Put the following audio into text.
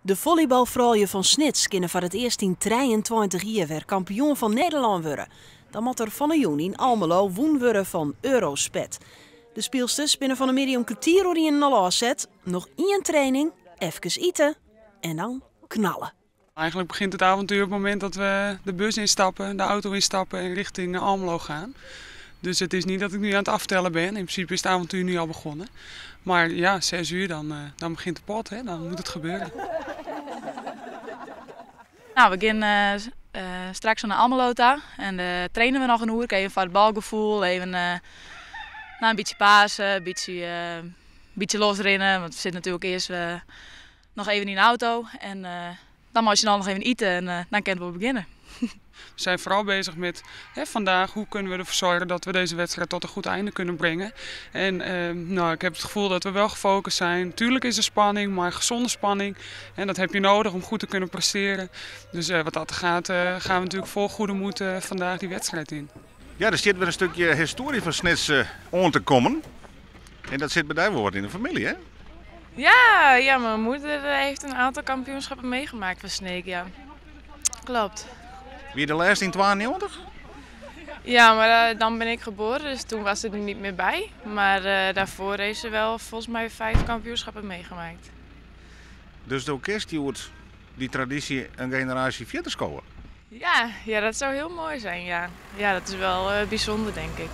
De follybalfroulju fan Snits kinne foar it earst yn 23 jier wer kampioen fan Nederlân wurde. Dan moat der fan 'e jûn yn Almelo wûn wurde fan Eurosped. De spylsters binne fan 'e middei om kertier oer ienen al ôfset. Noch ien training, efkes ite en dan knalle. Eigenlijk begint het avontuur op het moment dat we de bus instappen, de auto instappen en richting Almelo gaan. Dus het is niet dat ik nu aan het aftellen ben. In principe is het avontuur nu al begonnen. Maar ja, 6 uur, dan begint de pot, hè? Dan moet het gebeuren. Nou, we gaan straks naar Almelo ta en trainen we noch in oere, even foar it balgefoel, even nou, in bytsje passe, in bytsje losrinne, want we sitte natuerlik earst noch even yn de auto en dan moatte se noch even ite en dan kinne we begjinne. We zijn vooral bezig met, hè, vandaag, hoe kunnen we ervoor zorgen dat we deze wedstrijd tot een goed einde kunnen brengen. En nou, ik heb het gevoel dat we wel gefocust zijn. Tuurlijk is er spanning, maar gezonde spanning. En dat heb je nodig om goed te kunnen presteren. Dus wat dat gaat, gaan we natuurlijk vol goede moed vandaag die wedstrijd in. Ja, der sit wer in stikje histoarje fan Snits oan te kommen. En dat sit by dy wol wat yn de famylje, hè? Ja, mijn moeder heeft een aantal kampioenschappen meegemaakt van Sneek, ja. Klopt. Wie de lêste yn 92? Ja, maar dan ben ik geboren, dus toen was het er niet meer bij. Maar daarvoor heeft ze wel volgens mij vijf kampioenschappen meegemaakt. Dus do kinst dy tradysje in generaasje fierder skowe. Ja, dat zou heel mooi zijn, ja. Ja, dat is wel bijzonder, denk ik.